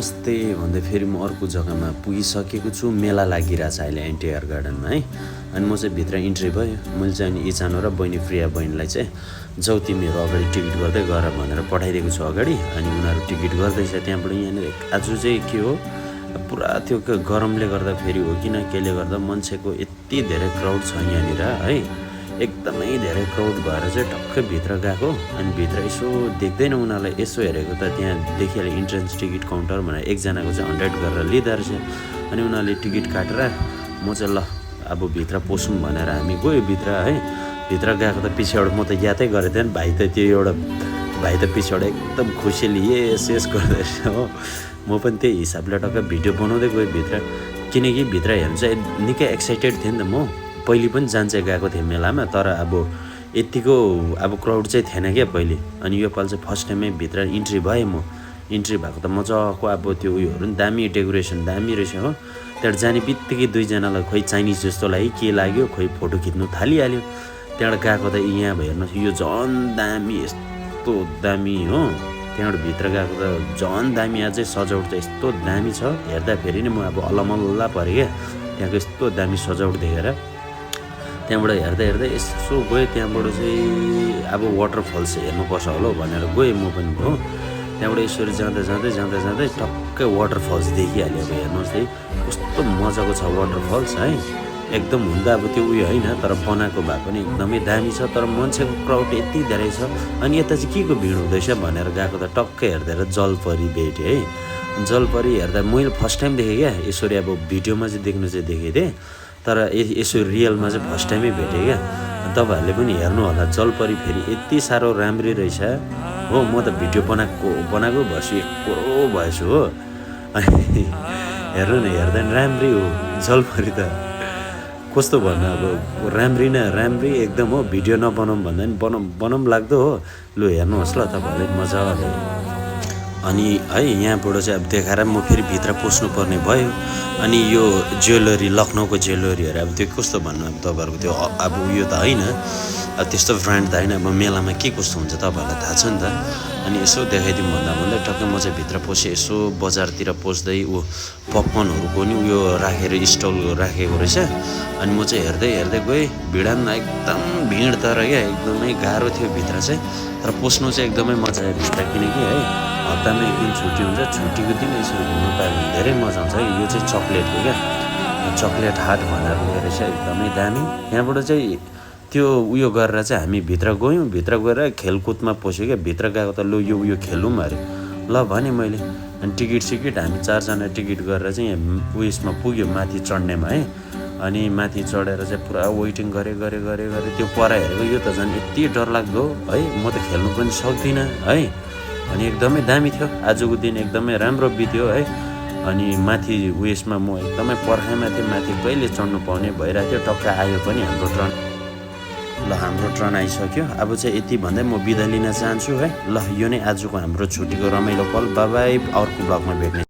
नमस्ते भन्दै फेरि म अर्को जग्गामा पुगिसकेको छु। मेला लागिरहेछ अहिले एनटीआर गार्डनमा है। अनि म चाहिँ भित्र इन्ट्री भयो। मैले चाहिँ अनि इचानो र बहिनी प्रिया बहिनीलाई चाहिँ जाऊ तिमीहरू अगाडि टिकट गर्दै गर भनेर पठाइदिएको छु अगाडि। अनि उनीहरू टिकट गर्दैछ त्यहाँबाट। यहाँनिर आज चाहिँ के हो, पुरा त्यो गरमले गर्दा फेरि हो किन केले गर्दा मान्छेको यति धेरै क्राउड छ यहाँनिर है। एकदमै धेरै क्राउड भएर चाहिँ टक्कै भित्र गएको। अनि भित्र यसो देख्दैन उनीहरूलाई, यसो हेरेको त त्यहाँ देखिहाल्यो इन्ट्रेन्स टिकट काउन्टर भनेर एकजनाको चाहिँ 100 गरेर लिँदो रहेछ। अनि उनीहरूले टिकट काटेर म चाहिँ ल अब भित्र पसौँ भनेर हामी गयो भित्र है। भित्र गएको त पछिबाट म त यादै गरेको थिएँ। भाइ त त्यो एउटा भाइ त पछिबाट एकदम खुसीले यस गर्दैछ हो। म पनि त्यही हिसाबले टक्क भिडियो बनाउँदै गएँ भित्र, किनकि भित्र हेर्नु चाहिँ निकै एक्साइटेड थिएँ नि त। म पहिले पनि जान्छ गएको थिएँ मेलामा, तर अब यतिको अब क्राउड चाहिँ थिएन क्या पहिले। अनि यो पालि चाहिँ फर्स्ट टाइमै भित्र इन्ट्री भएँ म। इन्ट्री भएको त मजाको अब त्यो उयोहरू पनि दामी, डेकोरेसन दामी रहेछ हो। त्यहाँबाट जाने बित्तिकै दुईजनालाई खोइ चाइनिज जस्तो लाग्यो के लाग्यो, खोइ फोटो खिच्नु थालिहाल्यो। त्यहाँबाट गएको त यहाँ हेर्नुहोस् यो झन् दामी, यस्तो दामी हो। त्यहाँबाट भित्र गएको त झन् दामी, अझै सजावट चाहिँ यस्तो दामी छ। हेर्दाखेरि नै म अब अलमल्ला परेँ क्या त्यहाँको यस्तो दामी सजावट देखेर। त्यहाँबाट हेर्दै यसो गएँ। त्यहाँबाट चाहिँ अब वाटरफल्स हेर्नुपर्छ होला भनेर गएँ म पनि हो। त्यहाँबाट यसरी जाँदै टक्कै वाटरफल्स देखिहाल्यो। अब हेर्नुहोस् है कस्तो मजाको छ वाटरफल्स है। एकदम हुँदा अब त्यो उयो होइन, तर बनाएको भए पनि एकदमै दामी छ। तर मान्छेको क्राउड यति धेरै छ। अनि यता चाहिँ के को भिड हुँदैछ भनेर गएको त टक्कै हेर्दै जलपरी भेटेँ है। जलपरी हेर्दा मैले फर्स्ट टाइम देखेँ क्या यसरी। अब भिडियोमा चाहिँ देख्नु चाहिँ देखेको थिएँ, तर यसो रियलमा चाहिँ फर्स्ट टाइमै भेटेँ क्या। तपाईँहरूले पनि हेर्नु होला जलपरी। फेरि यति साह्रो राम्री रहेछ हो। म त भिडियो बनाएको भएछु, एक करो भएछु हो। अनि हेर्नु न, हेर्दा नि राम्री हो जलपरी त। कस्तो भन्नु अब, राम्री न राम्री एकदम हो। भिडियो नबनाऊँ भन्दा पनि बनाऊँ लाग्दो हो। लु हेर्नुहोस् ल तपाईँहरूले मजाले। अनि है यहाँबाट चाहिँ अब देखाएर म फेरि भित्र पस्नुपर्ने भयो। अनि यो ज्वेलरी, लखनऊको ज्वेलरीहरू अब त्यो कस्तो भन्नु अब तपाईँहरूको त्यो अब उयो त होइन, अब त्यस्तो ब्रान्ड त होइन। अब मेलामा के कस्तो हुन्छ तपाईँहरूलाई थाहा छ नि त। अनि यसो देखाइदिउँ भन्दा टक्कै म चाहिँ भित्र पसेँ। यसो बजारतिर पस्दै पपकर्नहरूको नि उयो राखेर स्टल राखेको रहेछ। अनि म चाहिँ हेर्दै गएँ। भिडानमा एकदम भिड तर क्या एकदमै गाह्रो थियो भित्र चाहिँ। तर पस्नु चाहिँ एकदमै मजा आयो भित्र, किनकि है हप्तामा एक दिन छुट्टी हुन्छ। छुट्टीको दिन यसरी घुम्नु पायो भने धेरै मजा आउँछ है। यो चाहिँ चक्लेटको क्या, चक्लेट हाट भनेर रहेछ, एकदमै दामी। यहाँबाट चाहिँ त्यो उयो गरेर चाहिँ हामी भित्र गयौँ। भित्र गएर खेलकुदमा पस्यो क्या। भित्र गएको त लु यो उयो खेलौँ अरे। ल भने मैले। अनि टिकट हामी 4जना टिकट गरेर चाहिँ यहाँ उयसमा पुग्यो माथि चढ्नेमा है। अनि माथि चढेर चाहिँ पुरा वेटिङ गरेँ। त्यो पर हेरेको यो त झन् यति डरलाग्दो है। म त खेल्नु पनि सक्दिनँ है। अनि एकदमै दामी थियो आजको दिन, एकदमै राम्रो बित्यो है। अनि माथि उयसमा म एकदमै पर्खाइमा थिएँ, माथि कहिले चढ्नु पाउने भइरहेको थियो। टक्क आयो पनि हाम्रो ट्रन। ल हाम्रो ट्रन आइसक्यो। अब चाहिँ यति भन्दै म बिदा लिन चाहन्छु है। ल यो नै आजको हाम्रो छुट्टीको रमाइलो पल। बाई बाई, अर्को ब्लगमा भेट्ने।